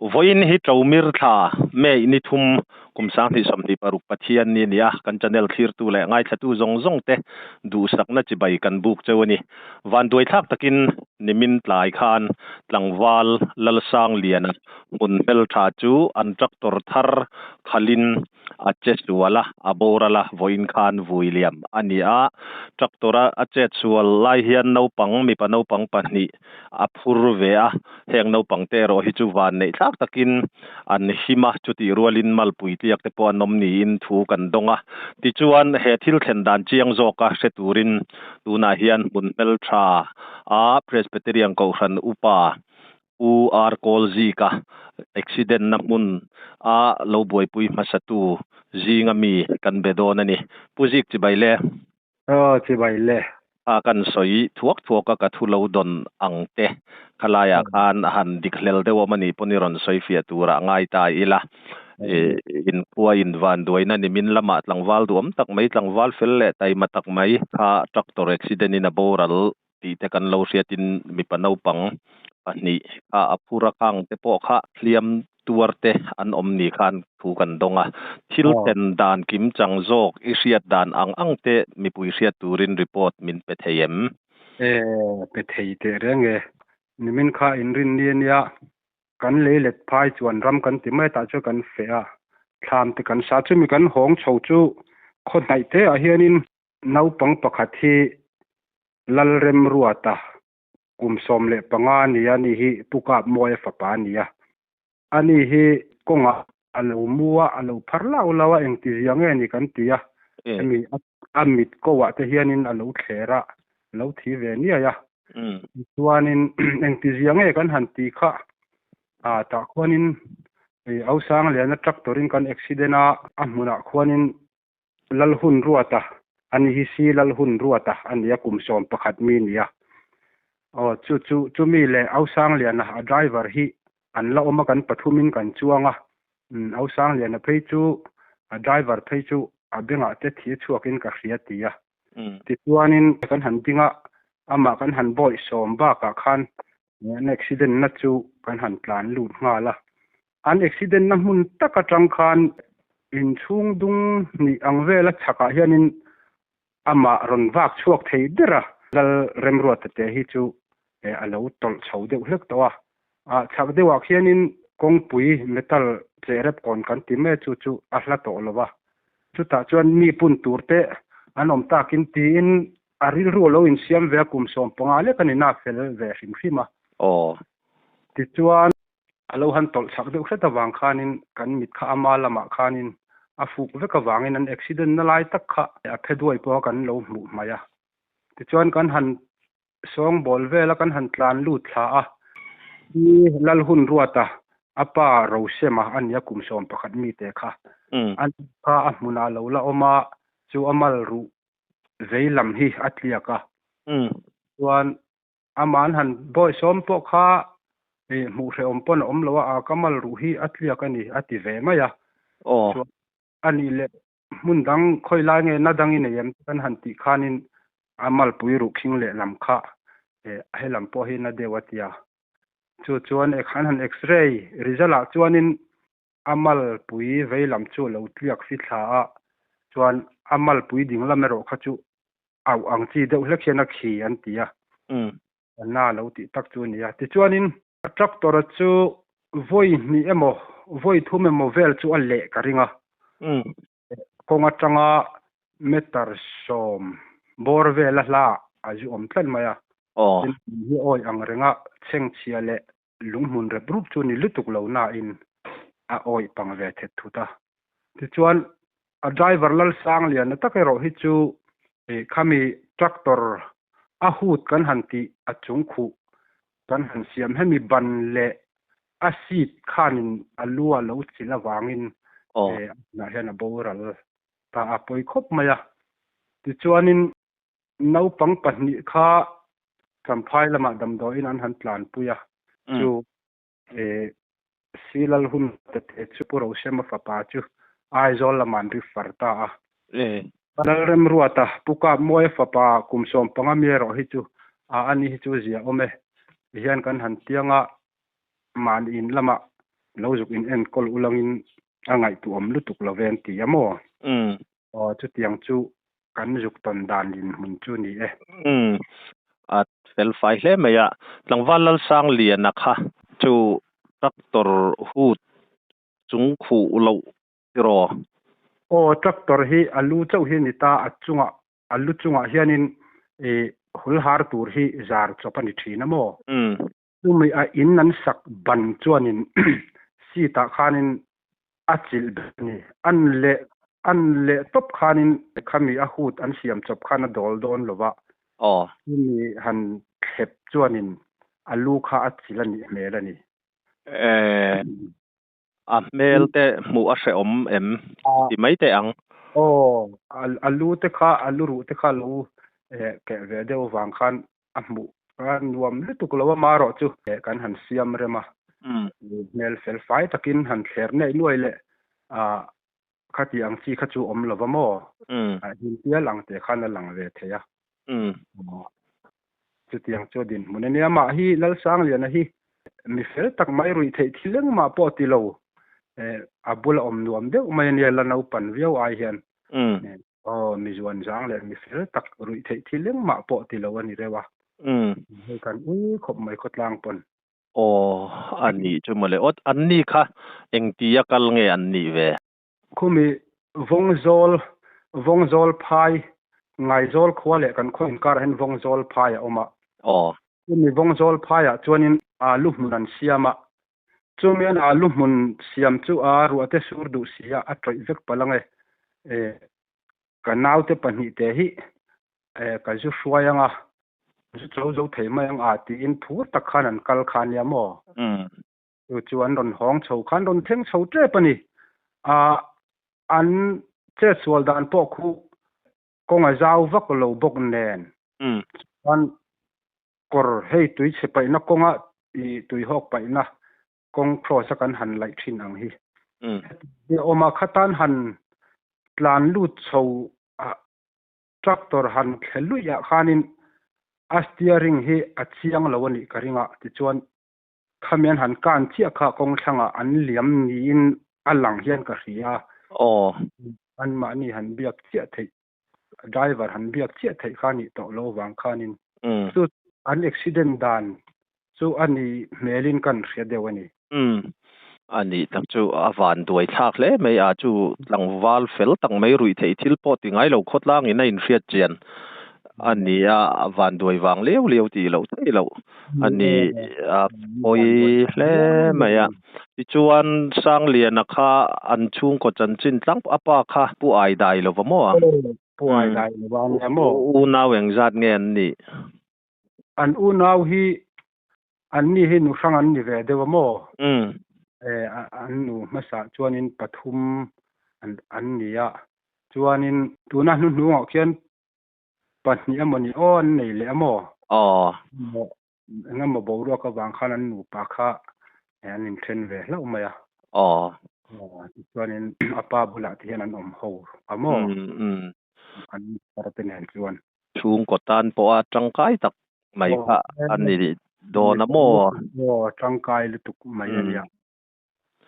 Vawiin hi Ṭomir thla, May ni thum, kum 2026 Pathian ni a ni a, kan channel thlirtu leh ngaithlatu zawng zawng te duhsakna chibai kan buk cheu a ni. Vanduaithlak takin nimin tlai khan tlangval Lalsangliana hmun hmeltha chu an tractor thar khalin a che sual a, a boral a, vawiin khan vui liam a ni a. Tractor a a chet sual lai hian naupang, mipa naupang pahnih a phur ve a, heng naupang te erawh hi chu van neih thlak takin an him a, chutih rualin malpui tliak te pawh an awm niin thu kan dawng a. Tichuan, he thil thlen dan chiang zawka hre turin tunah hian hmun hmeltha a Presbyterian Kohhran Upa U R Kawlzika accident na hmun a lo buaipui hmasatu zinga mi kan be dawn a ni. Pu Zik chibai le. Aw chibai le. A kan sawi thuak thuak a ka thu lo dawn ang te khalaiah khan a han dik hlel deuh awm a nih pawn i rawn sawi fiah turah ngai ta ila. Inkhua invanduaina nimin lamah tlangval duhawm tak mai, tlangval fel leh taima tak mai kha tractor accident in a boral tih te kan lo hriatin mipa naupang pahnih kha a phur a khang te pawh kha hliam tuar te an awm ni khan thu kan dawng a. Thil thlen dan kim chang zawk i hriat dan ang ang te mipui hriat turin report min pe thei em? E, pe thei teh reng e. Nimin kha inrinni ania kan lei let phai chuan ram kan ti mai tah chuan kan feh a, thlam te kan sa chumi kan hawng chho chu khaw hnaih te ah hianin Naupang pakhat hi Lalremruata kum 15 a ni a, ani hi Pu Kapmawia fapa a ni a. Ani hi kawngah a lo mu a, a lo phar lau lau a, engti zia nge ni kan ti a, hemi a mit ko ah te hianin a lo thler a, a lo thi ve niai a. Tichuanin engti zia nge kan han ti kha, tah khuanin Ausangliana tractor in kan accident a, a hmunah khuanin Lalhun Ruata a ni hi si Lalhun Ruata a ni a kum 11 mi nia. Aw chu chu chumi leh Ausangliana a driver hi an la awm a kan pathumin kan chuang a umm Ausangliana phei chu a driver phei chu a bengah te thi a chhuakin ka hria ti a. Tichuanin kan han ding a amah kan han bawih sawm bakah khan an accident na chu kan han tlan lut nghal a. An accident na hmun tak atang khan inchhung dung hnih ang vela chhakah hianin amah rawn vak chhuak thei ber a. Lal Remruata te hi chu a lo tawlh chho deuh hlek tawh a. A chhak deuhah khianin kawngpui metal cheh rep kawn kan ti mai chu chu a hla tawh lo va. Chutah chuan mi pun tur te an awm takin tiin a rilru a lo insiam ve a kum 15 lek a ni na fel ve hrim hrim a. Aw. Tichuan. A lo han tawlh chak deuh hret avang khanin kan mit kha ama lamah khanin a fuk vek avangin an accident na lai tak kha a phe duai pawha kan lo hmuh hmaih a. Tichuan kan han sawngbawl vel a, kan han tlan lut thla a. Hi Lalhun Ruata a pa Rosema a nia kum 11 mite kha. A nu kha a hmunah a lo la awm a, chu a mal ruh vei lam hi a tliak a. Chuan Aman han bawi sawm pawh kha hmuh hrehawm pawn a awm lo a, a ka mal ruh hi a tliak a ni a ti ve mai a. Chuan a nih leh hmun dang khawi lai nge na dang i nei em kan han tih khanin a malpui ruh khing leh lam kha he lam pawh hi na deuh a ti a. Chu chuan an han x-ray result ah chuanin a malpui vei lam chu a lo tliak fi thla a, chuan a malpui ding lam erawh kha chu auh ang chi deuh hlek hian a khi an ti a, na lo tih tak chu a ni a. Tichuanin tractor chu vawi hnih emaw vawi thum emaw vel chu a leh ka ring a, kawng atanga meter 10 bawr vel a hla a zu awm tlat mai a, tin hi awi ang renga chhengchhia leh Lunghmun rep rup chu ni lutuk lo nain a awih pang ve thet thut a. Tichuan, a driver Lalsangliana tak erawh hi chu khami tractor a hood kan han tih a chung khuh kan han siam hemi ban leh a seat khanin a lu a lo chilh avangin a hmunah hian a boral ta a pawi khawp mai a. Tichuanin Naupang pahnih kha Champhai lamah damdawiin an han tlanpui a, chu Silal hun te te chu Pu Rosema fapa chu Aizawl lamah an refer ta a. Lalremruata, Pu Kapmawia fapa kum 15 mi erawh hi chu a ani hi chu zia awm e. Tihian kan han tiang a, mahni in lamah Lo zuk in enkawl ulangin a ngaihtuahawm lutuk lo ve an ti a maw? Aw, chutiang chu kan zuk tawn dan dinhmun chu ni e. Umm, a fel fai hle mai a. Tlangval Lalsangliana kha chu tractor hut chung khuh loh tiraw? Aw, tractor hi a lu chauh hi a ni ta, a chungah A lu chungah hianin i hulhar tur hi zar chawp a ni thin a maw? Chumi a in an sak ban chuanin seat ah khanin a chilh ber a ni. An leh an leh tawp khanin khami a hut an siam chawp khan a dawl dawn lo va. Chumi han thlep chuanin a lu kha a chilh a nih hmel a ni. A hmel te hmuh a hrehawm em ti mai teh ang. Aw, a lu te kha, a lu ruh te kha lo keh ve deuh vang khan a hmuh a nuam lutuk lo a, marawh chu kan han siam rem a, hmel fel fai takin han thler neih nuai leh khati ang chi kha chu awm lo va maw? Him pial ang teh khan a lang ve thei a. Chutiang chu a dinhmun a nia. Amah hi Lalsangliana hi mi fel tak mai ruih theih thil engmah pawh ti lo. A bula awm nuam deuh mai a nia la naupan viau ai hian. Aw mi zuan zang leh mi fel tak ruih theih thil engmah pawh ti lo a ni reuh a. Hei kan ui khawp mai khawtlang pawn. Aw a nih chu mawle. Aw an ni kha engtia kal nge an nih ve? Khumi Vawngzawl, Vawngzawl phai, Ngaizawl khua leh kan khaw inkar ah hian Vawngzawl phai a awm a. Aw. Chumi Vawngzawl phai ah chuanin alu hmun an siam a. Chumi an alu hmun siam chu a ruahte sur duh si a, a tawih vek palh ang e. E, ka naute pahnihte hi e, ka zu hruai ang a, zu cho zo thei mai ang a tiin phur tak khan an kal kha ania maw? Umm. Chu chu an rawn hawng chho khan rawn thleng chho tep a ni. Ah, an chetsual dan pawh khu kawng a zau vak lo bawk nen. Chuan kawr hei tui chhe paihna kawnga i tui hawk paihna kawng cross a kan han laih thin ang hi. Heti awm a khatan han tlan lut chho a Tractor han thle luih ah khanin a steering hi a chiang lo a nih ka ring a, tichuan Khami an han kan chiah kha kawng thlangah an liam niin a lang hian ka hria. Aw. Anmahni han biak chiah theih, driver han biak chiah theih kha nih tawh lo vang khanin chu an accident dan chu a ni hmelin kan hria deuh a ni. Umm. A nih tak chu a van duai thlak hle mai a, chu tlangval fel tak mai ruih theih thil pawh ti ngai lo khawtlangin a inhriat chian a ni a, a van duai vang liau liau tih loh theih loh a ni a pawi hle mai a. Tichuan Sangliana kha an chhungkaw chanchin tlang a pa kha Pu Aidai lova maw a? Pu Aidai lova a nia maw? Unau engzat nge an nih? An unau hi An ni hi nu hrang an ni ve deuh a maw? E, an nu hmasa chuanin pathum an ni a, chuanin tuna hnuhnungah khian pahnih emawni aw an nei leh a maw? Aw. Engemaw boruak avang khan an nupa kha an inthen ve hlauh mai a. Aw. Tichuanin a pa bulah te hian an awm ho a maw? An pastor te nen chuan. Chhungkaw tan pawha tangkai tak mai kha a ni dawn a maw? Aw, tangkai lutuk mai a nia.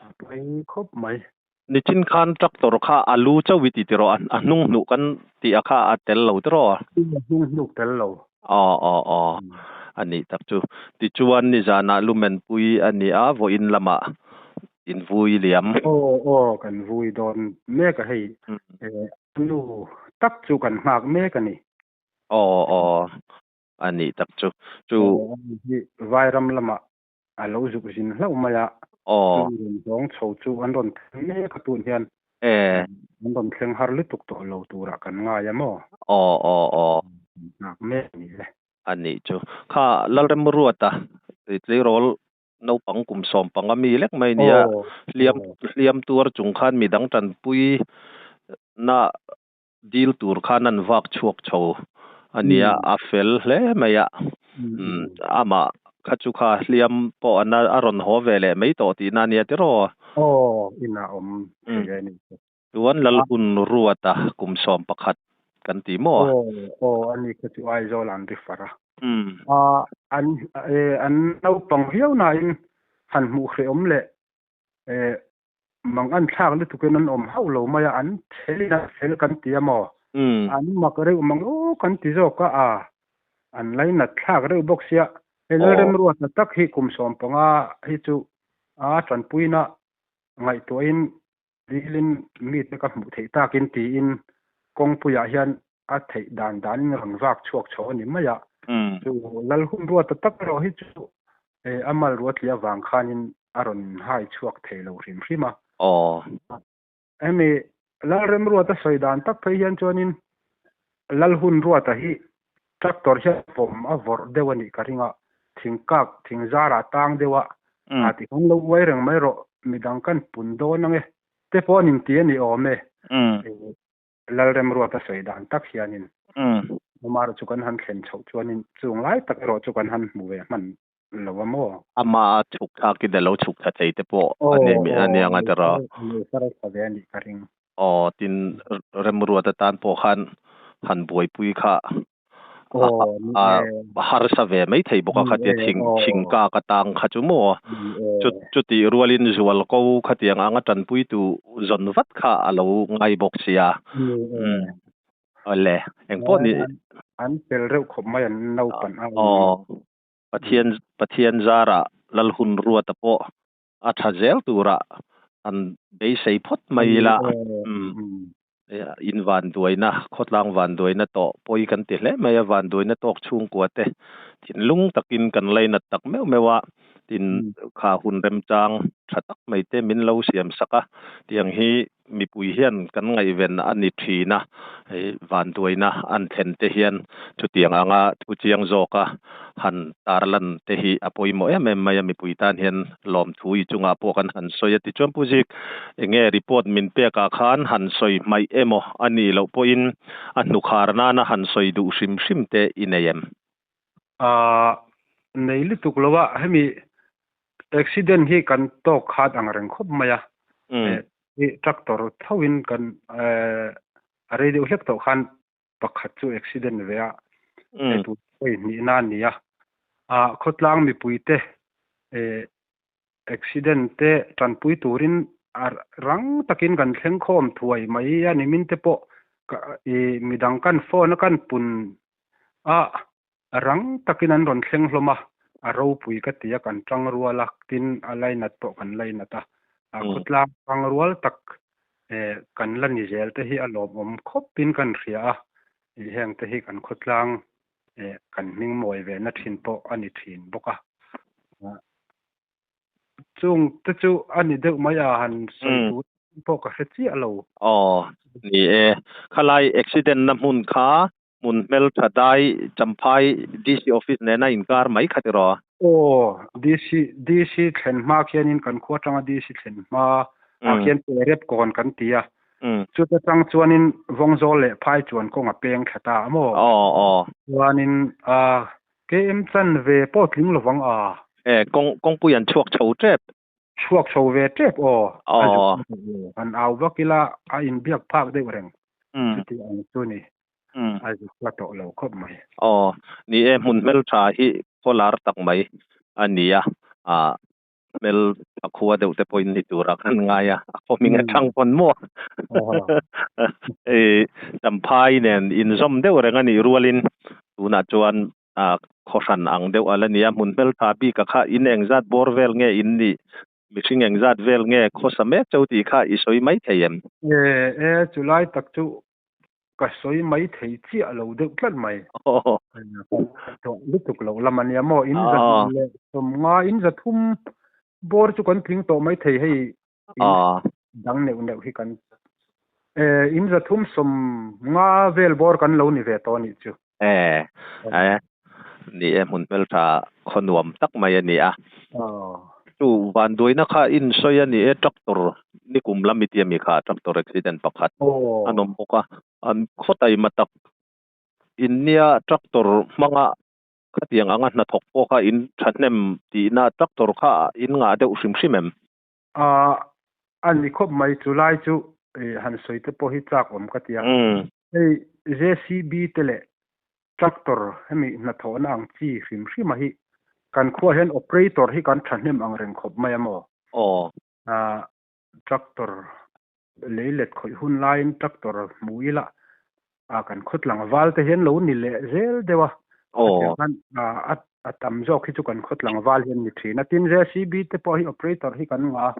A pawi khawp mai. Nichin khan tractor kha a lu chauh i ti tiraw? A hnung hnuh kan tih a kha a tel lo tiraw? A hnung hnuk tel lo. Aw, aw, aw. A nih tak chu. Tichuan nizanah lumenpui a ni a, vawiin lamah in vui liam. Aw, aw, kan vui dawn mek a hei. Nu tak chu kan nghak mek a ni. Aw, aw. A nih tak chu. Chu. Aw, ani hi Vairam lamah a lo zuk zin hlauh mai a. Aw. Chu rawn zawng chho chu an rawn thleng mek a tun hian. E. An rawn thleng har lutuk tawh lo turah kan ngai a maw? Aw, aw, aw. Nghak mek a ni e. A nih chu. Kha Lalremruata tleirawl naupang kum 15 mi lek mai nia. Hliam hliam tuar chung khan midang tanpui na dil tur khan an vak chhuak chho a nia, a fel hle mai a. Amah kha chu kha hliam pawh an a rawn haw ve leh mai tawh tihna a nia tiraw? Aw, inah awm thei a ni. Chuan Lalhun Ruata kum 11 kan ti maw? Aw, aw, ani kha chu Aizawl an ri far a. An an naupang viau nain han hmuh hrehawm leh. Mang an thlak lutukin an awm hauh lo mai a, an fel in an fel kan ti a maw? An mak reuh mang aw kan ti zawk a, a an lainat thlak reuh bawk sia. Hei Lalremruatna tak hi kum 15 hi chu a tanpuina ngaihtuahin dilin mite ka hmuh theih takin tiin kawngpuiah hian a theih dan danin rawn vak chhuak chho a ni mai a. Chu Lalhunruata tak erawh hi chu a mal ruatli avang khanin a rawn hai chhuak thei lo hrim hrim a. Hemi Lalremruata sawi dan tak phei hian chuanin Lalhunruata hi tractor hian vawm a vawrh deuh a nih ka ring a, thingkak thing zarah tang deuh a, a ti khan lo uai reng mai rawh, midang kan pun dawn ange te pawh an inti a ni awm e. Lalremruata sawi dan tak hianin Amara chu kan han thlen chhoh chuanin chung lai tak erawh chu kan han hmu ve hman lo a maw? Ama chhuk thlakin a lo chhuk thla thei te pawh a ni a nia nga tiraw? Aw, a lo far thla ve a nih ka ring. Aw, tin Remruata tan pawh khan han buaipui kha a harsa ve mai thei bawk a khatia thing thing kak atang kha chu maw? Chutih rualin zualko khatiang anga tanpuitu zawn vat kha a lo ngai bawk sia. Awle, engpawh ni. An fel reuh khawp mai an naupang a. Aw. Pathian Pathian zarah Lalhun Ruata pawh a tha zel turah an beisei phawt mai ila. In vanduaina, khawtlang vanduaina tawh pawi kan ti hle mai a, vanduaina tawk chhungkua te thinlung takin kan lainat tak meuh meuh a, tin kha hun remchang tha tak mai te min lo siam sak a, tiang hi Mipui hian kan ngaihven a ni thin a, hei vanduaina an thlen te hian chutiang anga thu chiang zawka han tarlan te hi a pawimawh em em mai a, mipui tan hian lawmthu i chungah pawh kan han sawi a. Tichuan Pu Zik, enge report min pekah khan han sawi hmaih emaw a nih loh pawhin a hnukhar nana han sawi duh hrim hrim te i nei em? Aaa, nei lutuk lo a, hemi Accident hi kan tawk khat ang reng khawp mai a, hi tractor tho in kan a rei deuh hlek tawh khan pakhat chu accident ve a, hei tun pawi hnihna a ni a, khawtlang mipui te accident te tanpui turin a rang takin kan thleng khawm thuai mai a ni min te pawh midang kan phone a kan pun a Rang takin an rawn thleng hlawm a, a ropui ka ti a, kan tang rual a, tin a lainat pawh kan lainat a, a khawtlang tang rual tak kan la ni zel te hi a lawmawm khawpin kan hria a, heng te hi kan khawtlang kan hming mawi ve na thin pawh a ni thin bawk a. Chung te chu a ni deuh mai a, han sawi tur pawh ka hre chiah lo. Aw, ni e. Khalai accident na hmun kha Hmun hmeltha dai Champhai DC office nena inkar mai kha tiraw? Aw, DC DC thlen hma khianin kan khua atanga DC thlen hma ah khian Perep kawn kan ti a, chuta tang chuanin Vawngzawl leh Phai chuan kawng a peng thla ta a maw? Aw, aw. Chuanin a KM chan ve pawh tling lovang a. E, kawng kawngpui an chhuak chho tep. Chhuak chho ve tep aw. A zuk an au vak ila a inbiak phak deuh reng. Chuti ang chu ni. A zuk hla tawh lo khawp mai. Aw, ni e, hmun hmeltha hi khawlar tak mai a ni a, hmel a khua deuh te pawhin ni tura kan ngai a, a khaw hming atang pawn maw? Hei Champhai nen inzawm deuh reng a nih rualin tunah chuan khaw hran ang deuh a la ni a, hmun hmeltha bik a kha in engzat bawr vel nge in nih Mihring engzat vel nge khawsa mek chau tih kha i sawi mai thei em? E, e, chulai tak chu ka sawi mai thei chiah lo deuh tlat mai. Tawh lutuk loh lam a nia maw? In 250, in 300 bawr chu kan tling tawh mai thei hei in dang neuh neuh hi kan e, in 350 vel bawr kan lo ni ve tawh a nih chu. E, e, ni e, hmun hmeltha khaw nuam tak mai a ni a. Chu vanduaina kha in sawi a ni e, tractor nikum lam i ti a mi kha, tractor accident pakhat a nawm bawk a. An khaw taima tak in nia tractor hmanga khatiang anga hnathawk pawh kha in thahnem tihna tractor kha in ngah deuh hrim hrim em? A ni khawp mai, chu lai chu han sawi te pawh hi chak awm ka ti a. Hei JCB te leh tractor hemi hnathawhna ang chi hrim hrim a hi kan khuaah hian operator hi kan thahnem ang reng khawp mai a maw? Aw. Tractor leilet khawih hun laiin tractor hmu ila a kan khaw tlangval te hian lo ni leh zel deuh a. Aw. Khan a a tam zawk hi chu kan khaw tlangval hian ni thin a. Tin JCB te pawh hi operator hi kan ngah a.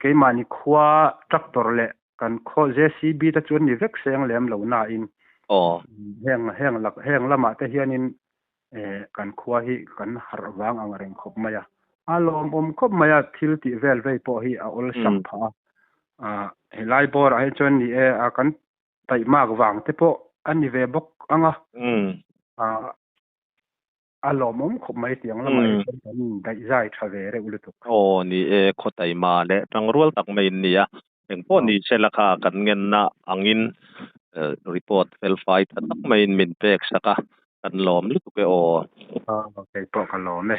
Keimahni khua tractor leh kan khaw JCB te chuan ni vek seng lem lo nain Aw. Heng heng lak heng lamah te hianin kan khua hi kan harh vang ang reng khawp mai a. A lawmawm khawp mai a, thil tih vel vei pawh hi a awlsam phah a. Helai bawrah hi chuan ni e, kan taihmak vang te pawh a ni ve bawk ang a. A lawmawm khawp mai tiang lamah hi chuan kan indaihzai tha ve reuh lutuk. Aw ni e, khaw taima leh tangrual tak mai in ni a, engpawh ni se la kha kan ngenna angin report felfai tha tak maiin min pek sak a, kan lawm lutuk e aw. Aw keipawh ka lawm e.